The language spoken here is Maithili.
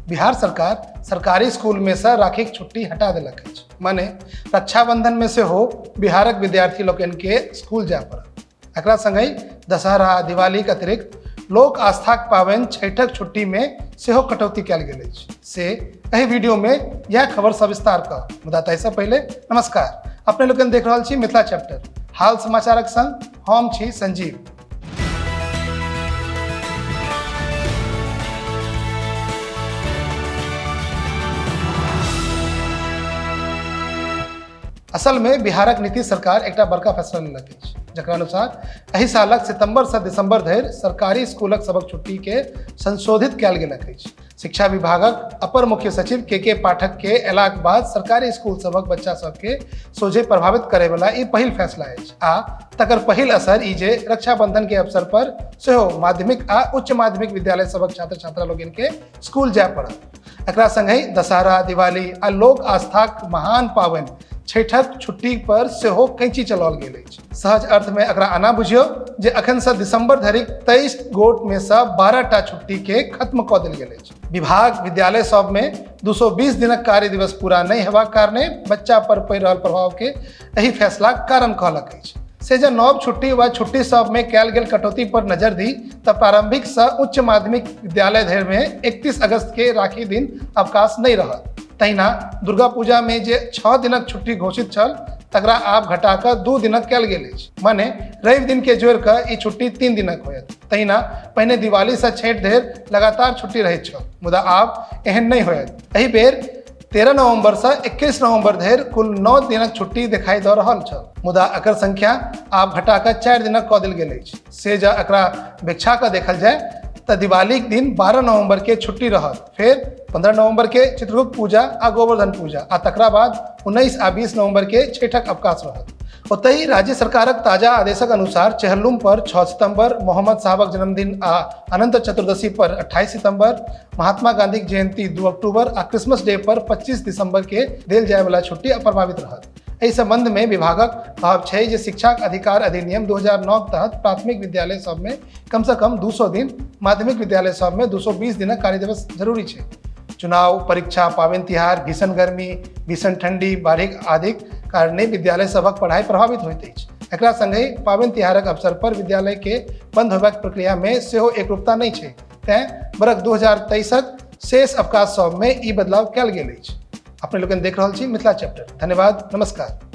बिहार सरकार सरकारी स्कूल में से राखीक छुट्टी हटा देलक अछि। माने रक्षाबंधन में सेहो बिहारक विद्यार्थी लोकनि के स्कूल जाय पड़त। एकरा संगहि दशहरा, दिवालीक अतिरिक्त लोक आस्थाक पाबनि छठिक छुट्टी में सेहो कटौती कयल गेल अछि। से एहि वीडियो में यह खबर सविस्तार कहब। मुदा ताहिसँ पहिले नमस्कार, अपने लोकनि देख रहल छी मिथिला चैप्टर हाल समाचारक संग हम छी संजीव। असल में बिहारक नीतीश सरकार एकटा बड़का फैसला लेलक अछि, जकरा अनुसार एहि सालक सितंबर से दिसंबर धरि सरकारी स्कूलक सबक छुट्टी के संशोधित कयल गेलक अछि। शिक्षा विभागक अपर मुख्य सचिव के पाठक के अयलाक बाद सरकारी स्कूल सबक बच्चा सबके सोझे प्रभावित करे वाला ई पहिल फैसला अछि आ तकर पहिल असर ई जे रक्षाबंधन के अवसर पर सेहो माध्यमिक आ उच्च माध्यमिक विद्यालय सबक छात्र छात्रा लोकनि के स्कूल जाय पड़त। एकरा संगहि दशहरा, दिवाली आ लोक आस्थाक महान पाबनि छठिक छुट्टी पर सेहो कैंची चलाओल गेल अछि। सहज अर्थ में एकरा एना बुझियौ जे अखन से दिसंबर धरि 23 गोट में से 12 टा छुट्टी के खत्म कऽ देल गेल अछि। विभाग विद्यालय सब में 220 दिनक कार्य दिवस पूरा नहि हेबाक कारणे बच्चा पर पड़ि रहल प्रभाव के एहि फैसलाक कारण कहलक अछि। से जँ नव छुट्टी वा छुट्टी सब में कयल गेल कटौती पर नजर दी तऽ प्रारंभिक से उच्च माध्यमिक विद्यालय धरि में 31 अगस्त के राखी दिन अवकाश नहि रहत। तहिना दुर्गा पूजा में जे 6 दिनक छुट्टी घोषित छल तकरा आब घटा कऽ 2 दिनक कयल गेल अछि। माने रवि दिन के जोड़ि कऽ ई छुट्टी 3 दिनक होयत। तहिना पहिने दिवाली से छठि धरि लगातार छुट्टी रहैत छल, मुदा आब एहन नहि होयत। एहि बेर 13 नवंबर से 21 नवंबर धरि कुल 9 दिनक छुट्टी देखाई दऽ रहल छल, मुदा एकर संख्या आब घटा कऽ 4 दिनक कऽ देल गेल अछि। से जँ एकरा बेक्षा कऽ देखल जाय तऽ दिवालीक दिन 12 नवंबर के छुट्टी रहत, फेर 15 नवंबर के चित्रगुप्त पूजा आ गोवर्धन पूजा आ तकरा बाद 19 आ 20 नवंबर के छठिक अवकाश रहत। ओतहि राज्य सरकारक ताजा आदेशक अनुसार चेहल्लुम पर 6 सितंबर, मोहम्मद साहबक जन्मदिन आ अनंत चतुर्दशी पर 28 सितंबर, महात्मा गांधीक जयंती 2 अक्टूबर आ क्रिसमस डे पर 25 दिसंबर के देल जाय वाला छुट्टी अप्रभावित रहत। एहि संबंध में विभागक कहब छै जे शिक्षाक अधिकार अधिनियम 2009 के तहत प्राथमिक विद्यालय सब में कम से कम 200 दिन, माध्यमिक विद्यालय सब में 220 दिनक कार्य दिवस जरूरी छै। चुनाव, परीक्षा, पाबनि तिहार, भीषण गर्मी, भीषण ठंडी, बाढ़िक आदिक कारणे विद्यालय सभक पढ़ाई प्रभावित होइत अछि। एकरा संगहि पाबनि तिहारक अवसर पर विद्यालय के बंद होबाक प्रक्रिया में सेहो एकरूपता नहि छै, तें बरख 2023 शेष अवकाश सब में ई बदलाव कयल गेल अछि। अपने लोकनि देख रहल छी मिथिला चैप्टर। धन्यवाद, नमस्कार।